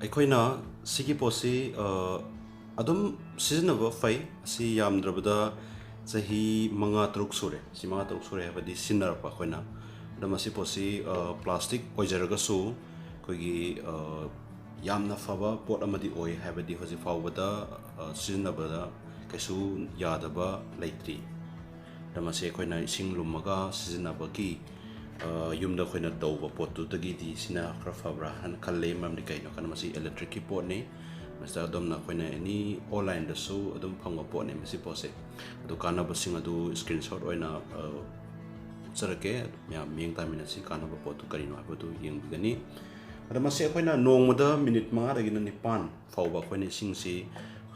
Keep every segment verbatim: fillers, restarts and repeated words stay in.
ꯑꯩꯈꯣꯏꯅ ꯁꯤꯒꯤ ꯄꯣꯠꯁꯤ ꯑ, ꯑꯗꯨꯝ ꯁꯤꯖꯤꯟꯅꯕ ꯐꯩ꯫ ꯑꯁꯤ ꯌꯥꯝꯗ꯭ꯔꯕꯗ ꯆꯍꯤ ꯃꯉꯥ ꯇꯔꯨꯛ ꯁꯨꯔꯦ꯫ ꯁꯤ ꯃꯉꯥ ꯇꯔꯨꯛ ꯁꯨꯔꯦ ꯍꯥꯏꯕꯗꯤ ꯁꯤꯖꯤꯟꯅꯔꯛꯄ ꯑꯩꯈꯣꯏꯅ꯫ ꯑꯗꯣ ꯃꯁꯤ ꯄꯣꯠꯁꯤ ꯄ꯭ꯂꯥꯁꯇꯤꯛ ꯑꯣꯏꯖꯔꯒꯁꯨ ꯑꯩꯈꯣꯏꯒꯤ ꯑ, ꯌꯥꯝꯅ ꯐꯕ ꯄꯣꯠ ꯑꯃꯗꯤ ꯑꯣꯏ, ꯍꯥꯏꯕꯗꯤ ꯍꯧꯖꯤꯛ ꯐꯥꯎꯕꯗ ꯑ, ꯁꯤꯖꯤꯟꯅꯕꯗ ꯀꯩꯁꯨ ꯌꯥꯗꯕ ꯂꯩꯇ꯭ꯔꯤ꯫ ꯑꯗ ꯃꯁꯤ ꯑꯩꯈꯣꯏꯅ ꯏꯁꯤꯡ ꯂꯨꯝꯃꯒ ꯁꯤꯖꯤꯟꯅꯕꯒꯤ ꯑ, ꯌꯨꯝꯗ ꯑꯩꯈꯣꯏꯅ ꯇꯧꯕ ꯄꯣꯠꯇꯨꯗꯒꯤꯗꯤ ꯁꯤꯅ ꯈꯔ ꯐꯕ꯭ꯔꯥ ꯍꯥꯏꯅ ꯈꯜꯂꯦ꯫ ꯃꯔꯝꯗꯤ ꯀꯩꯅꯣ ꯍꯥꯏꯅ ꯃꯁꯤ ꯏꯂꯦꯛꯇ꯭ꯔꯤꯛꯀꯤ ꯄꯣꯠꯅꯤ꯫ ꯃꯁꯤꯗ ꯑꯗꯣꯝꯅ ꯑꯩꯈꯣꯏꯅ ꯑꯦꯅꯤ ꯑꯣꯟꯂꯥꯏꯟꯗꯁꯨ ꯑꯗꯨꯝ ꯐꯪꯕ ꯄꯣꯠꯅꯤ ꯃꯁꯤ ꯄꯣꯠꯁꯦ꯫ ꯑꯗꯨ ꯀꯥꯟꯅꯕꯁꯤꯡ ꯑꯗꯨ ꯁ꯭ꯀ꯭ꯔꯤꯟꯁꯣꯠ ꯑꯣꯏꯅ ꯑ, ꯎꯠꯆꯔꯛꯀꯦ꯫ ꯃꯌꯥꯝ ꯃꯤꯠꯌꯦꯡ ꯇꯥꯃꯤꯟꯅꯁꯤ, ꯀꯥꯟꯅꯕ ꯄꯣꯠꯇꯨ ꯀꯔꯤꯅꯣ ꯍꯥꯏꯕꯗꯨ ꯌꯦꯡꯕꯤꯒꯅꯤ꯫ ꯑꯗ ꯃꯁꯤ ꯑꯩꯈꯣꯏꯅ ꯅꯣꯡꯃꯗ ꯃꯤꯅꯤꯠ ꯃꯉꯥꯗꯒꯤꯅ ꯅꯤꯄꯥꯟ ꯐꯥꯎꯕ ꯑꯩꯈꯣꯏꯅ ꯏꯁꯤꯡꯁꯤ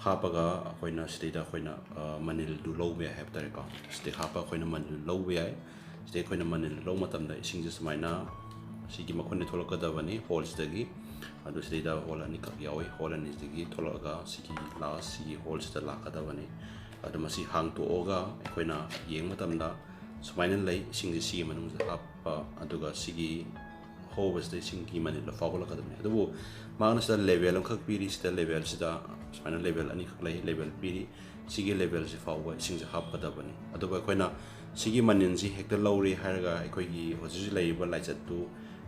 ꯍꯥꯞꯄꯒ ꯑꯩꯈꯣꯏꯅ ꯁꯤꯗꯩꯗ ꯑꯩꯈꯣꯏꯅ ꯑ, ꯃꯅꯤꯜꯗꯨ ꯂꯧꯕ ꯌꯥꯏ ꯍꯥꯏꯕ ꯇꯥꯔꯦꯀꯣ꯫ ꯁꯤꯗꯩ ꯍꯥꯞꯄ ꯑꯩꯈꯣꯏꯅ ꯃꯅꯤꯜ ꯂꯧꯕ ꯌꯥꯏ꯫ ꯁꯤꯗꯩ ꯑꯩꯈꯣꯏꯅ ꯃꯅꯤꯜ ꯂꯧꯕ ꯃꯇꯝꯗ ꯏꯁꯤꯡꯁꯦ ꯁꯨꯃꯥꯏꯅ ꯁꯤꯒꯤ ꯃꯈꯨꯟꯗ ꯊꯣꯛꯂꯛꯀꯗꯕꯅꯤ, ꯍꯣꯜꯁꯤꯗꯒꯤ꯫ ꯑꯗꯨ ꯁꯤꯗꯩꯗ ꯍꯣꯜ ꯑꯅꯤꯈꯛ ꯌꯥꯎꯏ꯫ ꯍꯣꯜ ꯑꯅꯤꯁꯤꯗꯒꯤ ꯊꯣꯛꯂꯛꯑꯒ ꯁꯤꯒꯤ ꯂꯥꯁ ꯁꯤꯒꯤ ꯍꯣꯜꯁꯤꯗ ꯂꯥꯛꯀꯗꯕꯅꯤ꯫ ꯑꯗꯣ ꯃꯁꯤ ꯍꯥꯡꯇꯣꯛꯑꯒ ꯑꯩꯈꯣꯏꯅ ꯌꯦꯡꯕ ꯃꯇꯝꯗ ꯁꯨꯃꯥꯏꯅ ꯂꯩ꯫ ꯏꯁꯤꯡꯁꯦ ꯁꯤꯒꯤ ꯃꯅꯨꯡꯁꯤꯗ ꯍꯥꯞꯄ, ꯑꯗꯨꯒ ꯁꯤꯒꯤ ꯍꯧꯕꯁꯤꯗ ꯏꯁꯤꯡꯒꯤ ꯃꯅꯤꯜꯗꯣ ꯐꯥꯎꯒꯠꯂꯛꯀꯗꯕꯅꯤ꯫ ꯑꯗꯨꯕꯨ ꯃꯥꯅ ꯁꯤꯗ ꯂꯦꯚꯦꯜ ꯑꯃꯈꯛ ꯄꯤꯔꯤ꯫ ꯁꯤꯗ ꯂꯦꯚꯦꯜꯁꯤꯗ ꯁꯨꯃꯥꯏꯅ ꯂꯦꯚꯦꯜ ꯑꯅꯤꯈꯛ ꯂꯩ, ꯂꯦꯚꯦꯜ ꯄꯤꯔꯤ꯫ ꯁꯤꯒꯤ ꯂꯦꯚꯦꯜꯁꯤ ꯐꯥꯎꯕ ꯏꯁꯤꯡꯁꯦ ꯍꯥꯞꯀꯗꯕꯅꯤ꯫ ꯑꯗꯨꯕꯨ ꯑꯩꯈꯣꯏꯅ ꯁꯤꯒꯤ ꯃꯅꯤꯜꯁꯤ ꯍꯦꯛꯇ ꯂꯧꯔꯦ ꯍꯥꯏꯔꯒ ꯑꯩꯈꯣꯏꯒꯤ ꯍꯧꯖꯤꯛ ꯍꯧꯖꯤꯛ ꯂꯩꯔꯤꯕ ꯂꯥꯏꯆꯠꯇꯨ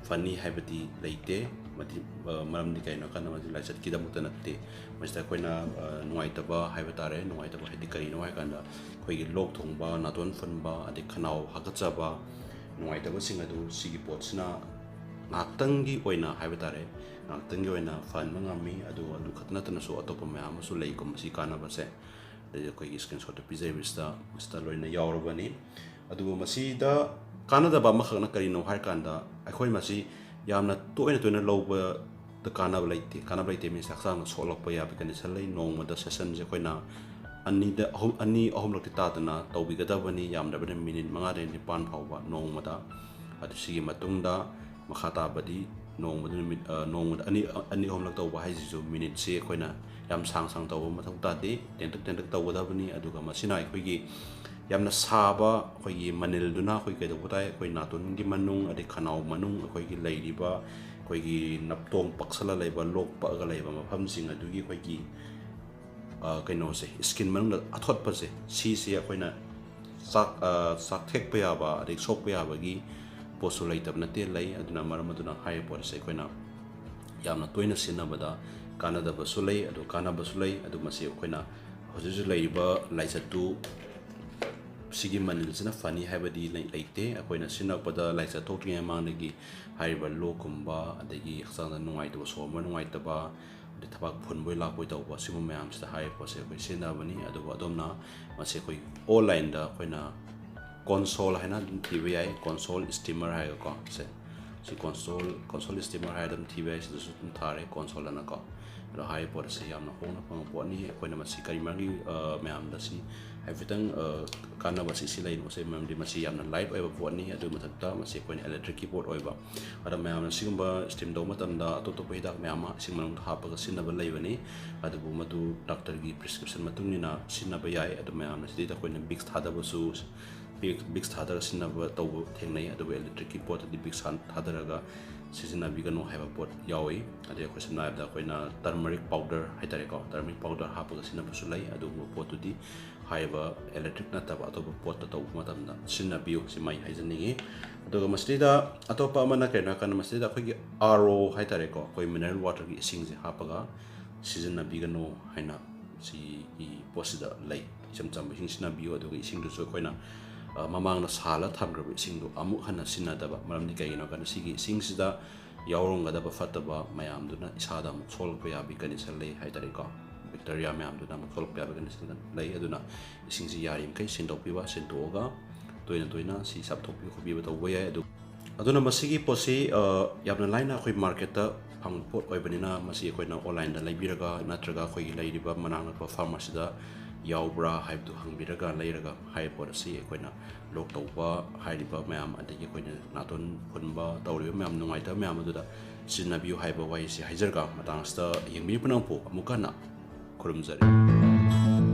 ꯐꯅꯤ ꯍꯥꯏꯕꯗꯤ ꯂꯩꯇꯦ꯫ ꯃꯗꯤ-, ꯑ, ꯃꯔꯝꯗꯤ ꯀꯩꯅꯣ ꯍꯥꯏꯀꯥꯟꯗ ꯃꯁꯤ ꯂꯥꯏꯆꯠꯀꯤꯗꯃꯛꯇ ꯅꯠꯇꯦ꯫ ꯃꯁꯤꯗ ꯑꯩꯈꯣꯏꯅ ꯑ, ꯅꯨꯡꯉꯥꯏꯇꯕ ꯍꯥꯏꯕ ꯇꯥꯔꯦ꯫ ꯅꯨꯡꯉꯥꯏꯇꯕ ꯍꯥꯏꯗꯤ ꯀꯔꯤꯅꯣ ꯍꯥꯏꯀꯥꯟꯗ ꯑꯩꯈꯣꯏꯒꯤ ꯂꯣꯛ ꯊꯨꯡꯕ, ꯅꯥꯇꯣꯟ ꯐꯨꯟꯕ, ꯑꯗꯩ ꯈꯅꯥꯎ ꯍꯥꯀꯠꯆꯕ, ꯅꯨꯡꯉꯥꯏꯇꯕꯁꯤꯡ ꯑꯗꯨ ꯁꯤꯒꯤ ꯄꯣꯠꯁꯤꯅ ꯉꯥꯏꯍꯥꯛꯇꯪꯒꯤ ꯑꯣꯏꯅ ꯍꯥꯏꯕ ꯇꯥꯔꯦ, ꯉꯥꯏꯍꯥꯛꯇꯪꯒꯤ ꯑꯣꯏꯅ ꯐꯍꯟꯕ ꯉꯝꯃꯤ꯫ ꯑꯗꯨ, ꯑꯗꯨ ꯈꯛꯇ ꯅꯠꯇꯅꯁꯨ ꯑꯇꯣꯞꯄ ꯃꯌꯥꯝ ꯑꯃꯁꯨ ꯂꯩꯀꯣ ꯃꯁꯤ ꯀꯥꯟꯅꯕꯁꯦ꯫ ꯑꯗꯩ ꯑꯩꯈꯣꯏꯒꯤ ꯁ꯭ꯀ꯭ꯔꯤꯟꯁꯣꯠꯇ ꯄꯤꯖꯔꯤꯕꯁꯤꯗ ꯃꯁꯤꯗ ꯂꯣꯏꯅ ꯌꯥꯎꯔꯕꯅꯤ꯫ ꯑꯗꯨꯕꯨ ꯃꯁꯤꯗ ꯀꯥꯟꯅꯗꯕ ꯑꯃꯈꯛꯅ ꯀꯔꯤꯅꯣ ꯍꯥꯏꯔꯀꯥꯟꯗ, ꯑꯩꯈꯣꯏ ꯃꯁꯤ ꯌꯥꯝꯅ ꯇꯣꯏꯅ ꯇꯣꯏꯅ ꯂꯧꯕꯗ ꯀꯥꯟꯅꯕ ꯂꯩꯇꯦ꯫ ꯀꯥꯟꯅꯕ ꯂꯩꯇꯦ ꯃꯤꯟꯁ ꯍꯛꯆꯥꯡꯗ ꯁꯣꯛꯂꯛꯄ ꯌꯥꯕꯒꯤ ꯀꯟꯗꯤꯁꯟ ꯂꯩ꯫ ꯅꯣꯡꯃꯗ ꯁꯦꯁꯟꯁꯦ ꯑꯩꯈꯣꯏꯅ ꯑꯅꯤꯗ ꯑꯍꯨꯝ, ꯑꯅꯤ ꯑꯍꯨꯝꯂꯛꯇꯤ ꯇꯥꯗꯅ ꯇꯧꯕꯤꯒꯗꯕꯅꯤ, ꯌꯥꯝꯗ꯭ꯔꯕꯗ ꯃꯤꯅꯤꯠ ꯃꯉꯥꯗꯒꯤ ꯅꯤꯄꯥꯟ ꯐꯥꯎꯕ ꯅꯣꯡꯃꯗ꯫ ꯑꯗꯨ ꯁꯤꯒꯤ ꯃꯇꯨꯡꯗ ꯃꯈꯥ ꯇꯥꯕꯗꯤ ꯅꯣꯡꯃꯗ ꯅꯨꯃꯤꯠ, ꯑ, ꯅꯣꯡꯃꯗ ꯑꯅꯤ, ꯑꯅꯤ ꯑꯍꯨꯝꯂꯛ ꯇꯧꯕ ꯍꯥꯏꯁꯤꯁꯨ ꯃꯤꯅꯤꯠꯁꯤ ꯑꯩꯈꯣꯏꯅ ꯌꯥꯝ ꯁꯥꯡ ꯁꯥꯡ ꯇꯧꯕ ꯃꯊꯧ ꯇꯥꯗꯦ, ꯇꯦꯟꯇꯛ ꯇꯦꯟꯇꯛ ꯇꯧꯒꯗꯕꯅꯤ꯫ ꯑꯗꯨꯒ ꯃꯁꯤꯅ ꯑꯩꯈꯣꯏꯒꯤ ꯌꯥꯝꯅ ꯁꯥꯕ ꯑꯩꯈꯣꯏꯒꯤ ꯃꯅꯤꯜꯗꯨꯅ ꯑꯩꯈꯣꯏ ꯀꯩꯗꯧꯕ ꯇꯥꯏ, ꯑꯩꯈꯣꯏ ꯅꯥꯇꯣꯟꯒꯤ ꯃꯅꯨꯡ ꯑꯗꯩ ꯈꯅꯥꯎ ꯃꯅꯨꯡ ꯑꯩꯈꯣꯏꯒꯤ ꯂꯩꯔꯤꯕ ꯑꯩꯈꯣꯏꯒꯤ ꯅꯞꯇꯣꯡ ꯄꯛꯁꯜꯂ ꯂꯩꯕ, ꯂꯣꯛ ꯄꯛꯑꯒ ꯂꯩꯕ ꯃꯐꯝꯁꯤꯡ ꯑꯗꯨꯒꯤ ꯑꯩꯈꯣꯏꯒꯤ, ꯑ, ꯀꯩꯅꯣꯁꯦ, ꯁ꯭ꯀꯤꯟ ꯃꯅꯨꯡꯗ ꯑꯊꯣꯠꯄꯁꯦ, ꯁꯤꯁꯦ ꯑꯩꯈꯣꯏꯅ ꯆꯥꯛ, ꯑ, ꯆꯥꯛ ꯊꯦꯛꯄ ꯌꯥꯕ, ꯑꯗꯩ ꯁꯣꯛꯄ ꯌꯥꯕꯒꯤ ꯄꯣꯠꯁꯨ ꯂꯩꯇꯕ ꯅꯠꯇꯦ, ꯂꯩ꯫ ꯑꯗꯨꯅ ꯃꯔꯝ ꯑꯗꯨꯅ ꯍꯥꯏꯔꯤꯕ ꯄꯣꯠ ꯑꯁꯦ ꯑꯩꯈꯣꯏꯅ ꯌꯥꯝꯅ ꯇꯣꯏꯅ ꯁꯤꯖꯤꯟꯅꯕꯗ ꯀꯥꯟꯅꯗꯕꯁꯨ ꯂꯩ, ꯑꯗꯨ ꯀꯥꯟꯅꯕꯁꯨ ꯂꯩ꯫ ꯑꯗꯨ ꯃꯁꯤ ꯑꯩꯈꯣꯏꯅ ꯍꯧꯖꯤꯛ ꯍꯧꯖꯤꯛ ꯂꯩꯔꯤꯕ ꯂꯥꯏꯆꯠꯇꯨ ꯁꯤꯒꯤ ꯃꯅꯤꯜꯁꯤꯅ ꯐꯅꯤ ꯍꯥꯏꯕꯗꯤ ꯂꯩ-, ꯂꯩꯇꯦ꯫ ꯑꯩꯈꯣꯏꯅ ꯁꯤꯖꯤꯟꯅꯔꯛꯄꯗ ꯂꯥꯏꯆꯠ ꯊꯣꯛꯇ꯭ꯔꯤꯉꯩ ꯃꯃꯥꯡꯗꯒꯤ ꯍꯥꯏꯔꯤꯕ ꯂꯣꯛꯀꯨꯝꯕ, ꯑꯗꯒꯤ ꯍꯛꯆꯥꯡꯗ ꯅꯨꯡꯉꯥꯏꯇꯕ, ꯁꯣꯔ ꯍꯣꯟꯕ ꯅꯨꯡꯉꯥꯏꯇꯕ, ꯑꯗꯩ ꯊꯕꯥꯛ ꯐꯨꯟꯕꯣꯏ ꯂꯥꯛꯄꯣꯏ ꯇꯧꯕ, ꯁꯤꯒꯨꯝꯕ ꯃꯌꯥꯝꯁꯤꯗ ꯍꯥꯏꯔꯤꯕ ꯄꯣꯠꯁꯦ ꯑꯩꯈꯣꯏ ꯁꯤꯖꯤꯟꯅꯕꯅꯤ꯫ ꯑꯗꯨꯕꯨ ꯑꯗꯣꯝꯅ ꯃꯁꯤ ꯑꯩꯈꯣꯏ ꯑꯣꯟꯂꯥꯏꯟꯗ ꯑꯩꯈꯣꯏꯅ ꯀꯣꯟꯁꯣꯜ ꯍꯥꯏꯅ ꯑꯗꯨꯝ ꯊꯤꯕ ꯌꯥꯏ, ꯀꯣꯟꯁꯣꯜ ꯁ꯭ꯇꯤꯃꯔ ꯍꯥꯏꯔꯒꯀꯣ꯫ ꯁꯦ, ꯁꯤ ꯀꯣꯟꯁꯣꯜ, ꯀꯣꯟꯁꯣꯜ ꯁ꯭ꯇꯤꯃꯔ ꯍꯥꯏꯔ ꯑꯗꯨꯝ ꯊꯤꯕ ꯌꯥꯏ, ꯁꯤꯗꯁꯨ ꯑꯗꯨꯝ ꯊꯥꯔꯦ ꯀꯣꯟꯁꯣꯜ ꯑꯅꯀꯣ꯫ ꯑꯗꯣ ꯍꯥꯏꯔꯤꯕ ꯄꯣꯠ ꯑꯁꯤ ꯌꯥꯝꯅ ꯍꯣꯡꯅ ꯐꯪꯕ ꯄꯣꯠꯅꯤ꯫ ꯑꯩꯈꯣꯏꯅ ꯃꯁꯤ ꯀꯔꯤ ꯃꯔꯝꯒꯤ, ꯑ, ꯃꯌꯥꯝꯗ ꯁꯤ ꯍꯥꯏꯐꯦꯠꯇꯪ, ꯑ, ꯀꯥꯟꯅꯕꯁꯤ ꯁꯤ ꯂꯩꯔꯤꯅꯣ? ꯁꯤ ꯃꯔꯝꯗꯤ ꯃꯁꯤ ꯌꯥꯝꯅ ꯂꯥꯏꯠ ꯑꯣꯏꯕ ꯄꯣꯠꯅꯤ, ꯑꯗꯨꯒꯤ ꯃꯊꯛꯇ ꯃꯁꯤ ꯑꯩꯈꯣꯏꯅ ꯏꯂꯦꯛꯇ꯭ꯔꯤꯛꯀꯤ ꯄꯣꯠ ꯑꯣꯏꯕ꯫ ꯑꯗꯣ ꯃꯌꯥꯝꯅ ꯁꯤꯒꯨꯝꯕ ꯁ꯭ꯇꯤꯝ ꯇꯧꯕ ꯃꯇꯝꯗ ꯑꯇꯣꯞ ꯑꯇꯣꯞꯄ ꯍꯤꯗꯥꯛ ꯃꯌꯥꯝ ꯑꯃ ꯏꯁꯤꯡ ꯃꯅꯨꯡꯗ ꯍꯥꯞꯄꯒ ꯁꯤꯖꯤꯟꯅꯕ ꯂꯩꯕꯅꯤ, ꯑꯗꯨꯕꯨ ꯃꯗꯨ ꯗꯥꯛꯇꯔꯒꯤ ꯄ꯭ꯔꯤꯁꯀ꯭ꯔꯤꯞꯁꯟ ꯃꯇꯨꯡ ꯏꯟꯅ ꯁꯤꯖꯤꯟꯅꯕ ꯌꯥꯏ꯫ ꯑꯗꯨ ꯃꯌꯥꯝꯅ ꯁꯤꯗꯩꯗ ꯑꯩꯈꯣꯏꯅ ꯕꯤꯛꯁ ꯊꯥꯗꯕꯁꯨ, ꯕꯤꯛꯁ, ꯕꯤꯛꯁ ꯊꯥꯗꯔꯒ ꯁꯤꯖꯤꯟꯅꯕ ꯇꯧꯕ ꯊꯦꯡꯅꯩ, ꯑꯗꯨꯕꯨ ꯏꯂꯦꯛꯇ꯭ꯔꯤꯛꯀꯤ ꯄꯣꯠꯇꯗꯤ ꯕꯤꯛꯁ ꯊꯥ-, ꯊꯥꯗꯔꯒ ꯁꯤꯖꯤꯟꯅꯕꯤꯒꯅꯨ ꯍꯥꯏꯕ ꯄꯣꯠ ꯌꯥꯎꯏ꯫ ꯑꯗꯩ ꯑꯩꯈꯣꯏ ꯁꯝꯅ ꯍꯥꯏꯔꯕꯗ ꯑꯩꯈꯣꯏꯅ ꯇꯔꯃꯔꯤꯛ ꯄꯥꯎꯗꯔ ꯍꯥꯏꯇꯥꯔꯦꯀꯣ, ꯇꯔꯃꯔꯤꯛ ꯄꯥꯎꯗꯔ ꯍꯥꯞꯄꯒ ꯁꯤꯖꯤꯟꯅꯕꯁꯨ ꯂꯩ꯫ ꯑꯗꯨꯒꯨꯝꯕ ꯄꯣꯠꯇꯨꯗꯤ ꯍꯥꯏꯔꯤꯕ ꯏꯂꯦꯛꯇ꯭ꯔꯤꯛ ꯅꯠꯇꯕ ꯑꯇꯣꯞꯄ ꯄꯣꯠꯇ ꯇꯧꯕ ꯃꯇꯝꯗ ꯁꯤꯖꯤꯟꯅꯕꯤꯌꯨ, ꯁꯤꯃ ꯑꯩ ꯍꯥꯏꯖꯅꯤꯡꯉꯤ꯫ ꯑꯗꯨꯒ ꯃꯁꯤꯗꯩꯗ ꯑꯇꯣꯞꯄ ꯑꯃꯅ ꯀꯩꯅꯣ ꯍꯥꯏꯔꯀꯥꯟꯗ, ꯃꯁꯤꯗꯩꯗ ꯑꯩꯈꯣꯏꯒꯤ ꯑꯥꯔ ꯑꯣ ꯍꯥꯏꯇꯥꯔꯦꯀꯣ, ꯑꯩꯈꯣꯏ ꯃꯤꯅꯔꯦꯜ ꯋꯥꯇꯔꯒꯤ ꯏꯁꯤꯡꯁꯦ ꯍꯥꯞꯄꯒ ꯁꯤꯖꯤꯟꯅꯕꯤꯒꯅꯨ ꯍꯥꯏꯅ ꯁꯤꯒꯤ ꯄꯣꯠꯁꯤꯗ ꯂꯩ꯫ ꯏꯆꯝ ꯆꯝꯕ ꯏꯁꯤꯡ ꯁꯤꯖꯤꯟꯅꯕꯤꯌꯨ꯫ ꯑꯗꯨꯒ ꯏꯁꯤꯡꯗꯨꯁꯨ ꯑꯩꯈꯣꯏꯅ, ꯑ, ꯃꯃꯥꯡꯗ ꯁꯥꯍꯜꯂ ꯊꯝꯈ꯭ꯔꯕ ꯏꯁꯤꯡꯗꯣ ꯑꯃꯨꯛ ꯍꯟꯅ ꯁꯤꯖꯤꯟꯅꯗꯕ꯫ ꯃꯔꯝꯗꯤ ꯀꯩꯒꯤꯅꯣ ꯍꯥꯏ ꯀꯥꯟꯗ ꯁꯤꯒꯤ ꯏꯁꯤꯡꯁꯤꯗ ꯌꯥꯎꯔꯝꯒꯗꯕ ꯐꯠꯇꯕ ꯃꯌꯥꯝꯗꯨꯅ ꯏꯁꯥꯗ ꯑꯃꯨꯛ ꯁꯣꯛꯂꯛꯄ ꯌꯥꯕꯒꯤ ꯀꯟꯗꯤꯁꯟ ꯂꯩ ꯍꯥꯏꯇꯥꯔꯦꯀꯣ꯫ ꯕꯦꯛꯇꯔꯤꯌꯥ ꯃꯌꯥꯝꯗꯨꯅ ꯑꯃꯨꯛ ꯊꯣꯛꯂꯛꯄ ꯌꯥꯕꯒꯤ ꯀꯟꯗꯤꯁꯟ ꯂꯩ꯫ ꯑꯗꯨꯅ ꯏꯁꯤꯡꯁꯤ ꯌꯥꯔꯤꯃꯈꯩ ꯁꯦꯡꯗꯣꯛꯄꯤꯕ, ꯁꯦꯡꯗꯣꯛꯑꯒ ꯇꯣꯏꯅ ꯇꯣꯏꯅ ꯁꯤ ꯆꯥꯝꯊꯣꯛꯄꯤꯕ ꯈꯣꯠꯄꯤꯕ ꯇꯧꯕ ꯌꯥꯏ꯫ ꯑꯗꯨ, ꯑꯗꯨꯅ ꯃꯁꯤꯒꯤ ꯄꯣꯠꯁꯤ, ꯑ, ꯌꯥꯝꯅ ꯂꯥꯏꯅ ꯑꯩꯈꯣꯏ ꯃꯥꯔꯀꯦꯠꯇ ꯐꯪꯕ ꯄꯣꯠ ꯑꯣꯏꯕꯅꯤꯅ ꯃꯁꯤ ꯑꯩꯈꯣꯏꯅ ꯑꯣꯟꯂꯥꯏꯟꯗ ꯂꯩꯕꯤꯔꯒ ꯅꯠꯇ꯭ꯔꯒ ꯑꯩꯈꯣꯏꯒꯤ ꯂꯩꯔꯤꯕ ꯃꯅꯥꯛ ꯅꯛꯄ ꯐꯥꯔꯃꯥꯁꯤꯗ ꯌꯥꯎꯕ꯭ꯔꯥ ꯍꯥꯏꯕꯗꯨ ꯍꯪꯕꯤꯔꯒ ꯂꯩꯔꯒ ꯍꯥꯏꯔꯤꯕ ꯄꯣꯠ ꯑꯁꯤ ꯑꯩꯈꯣꯏꯅ ꯂꯣꯛ ꯇꯧꯕ ꯍꯥꯏꯔꯤꯕ ꯃꯌꯥꯝ, ꯑꯗꯒꯤ ꯑꯩꯈꯣꯏꯅ ꯅꯥꯇꯣꯟ ꯐꯨꯟꯕ ꯇꯧꯔꯤꯕ ꯃꯌꯥꯝ, ꯅꯨꯡꯉꯥꯏꯇꯕ ꯃꯌꯥꯝ ꯑꯗꯨꯗ ꯁꯤꯖꯤꯟꯅꯕꯤꯌꯨ ꯍꯥꯏꯕ ꯋꯥꯍꯩꯁꯤ ꯍꯥꯏꯖꯔꯒ ꯃꯇꯥꯡ ꯑꯁꯤꯗ ꯌꯦꯡꯕꯤꯔꯤꯕ ꯄꯨꯝꯅꯃꯛꯄꯨ ꯑꯃꯨꯛꯀ ꯍꯟꯅ ꯈꯨꯔꯨꯝꯖꯔꯤ꯫